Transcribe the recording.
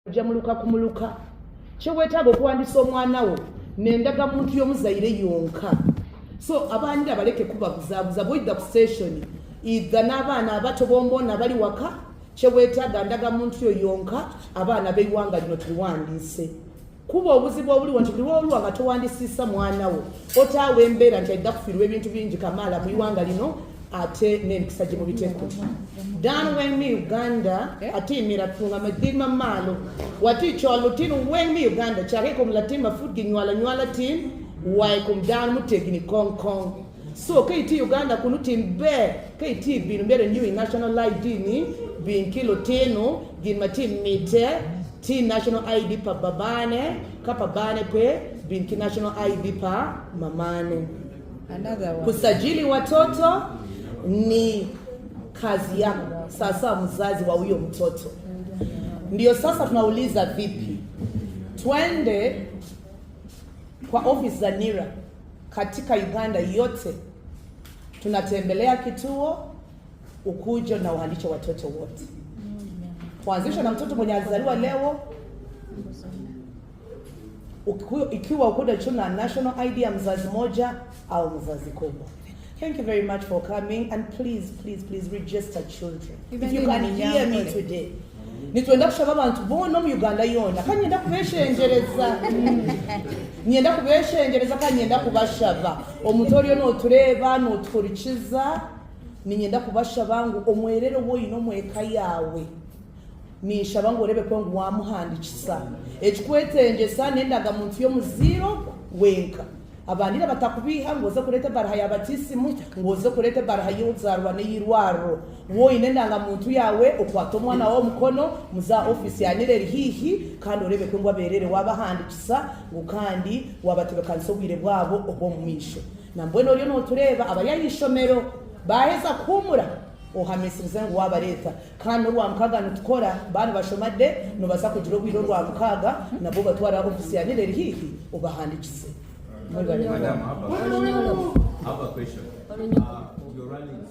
Ojja muluka ku muluka. Kyewetaaga okuwandisa omwana wo nendagamuntu y'omuzaire yonka. So abanira baleke kubabuzabuza bwoidha ku station idha n'abaana abato bombona abali waka kyewetaaga ndagamuntu yo yonka abaana b'eiwanga lino tuliwandiise. Kuba obuzibu obuliwo nti buli lwoluwa nga towandisiisa mwana wo otaawo embeera nti aidha kufiirwa ebintu bingi kamaala mu iwanga lino ate n'emikisa gimubiteku. Dan weng mi Uganda atimira tunga madit ma malo wati col lutino weng mi Uganda cake i kom latin ma pud ginywalo anywala tin wa i kom dano mutegini kong kong. So ka itye i Uganda kunu tim ber ka itye i bino myero inew i national ID ni bin ki lutino gin ma tye mite tye national ID pa babane ka pa bane pe bin ki national ID pa mamane. Another one. Kusajili watoto ni kazi yako sasa mzazi wa huyo mtoto. Ndio sasa tunauliza vipi, twende kwa ofisi za NIRA katika Uganda yote, tunatembelea kituo ukuje na uandishe watoto wote, kuanzisha na mtoto mwenye alizaliwa leo ikiwa ukuda chuna national ID ya mzazi moja au mzazi kubwa. Thank you very much for coming and please, please, please register children. Even If you in can hear me Runyankole. Today. Nitwenda kushaba abantu boona omu Uganda yoona kandi nyenda kubeshengereza nyenda kubeshengereza kandi nyenda kubashaba omuntu oriyo notureeba notuhurikiza ninyenda kubashaba ngu omwerere woine omu eka yaawe ninshaba ngu orebe kwe ngu wamuhandikisa ekikwetengyesa n'endagamuntu y'omuzaire ogwo wenka abandire batakubiiha ngu oze kureeta ebaruha ya batisimu ngu oze kureeta ebaruha y'okuzaarwa n'ey'eirwariro woine endangamuntu yaawe okwate omwana waawe omukono muze aha ofiisi ya NIRA eri haihi kandi orebe kwe ngu aberere wabahandikisa ngu kandi wabatebekanisa obwire bwabo obw'omu maisho nambwenu oriyo notureeba abari aha ishomero baaheza kuhuumura ohamisirize ngu wabareeta Kandi n'Orwamukaaga nitukora, baaba nibashoma de, noobaasa kugira obwire Orwamukaaga nabwo obatware aha ofiisi ya NIRA eri haihi obahandiikise. Mwebare Madam, munonga. I have a question. You're running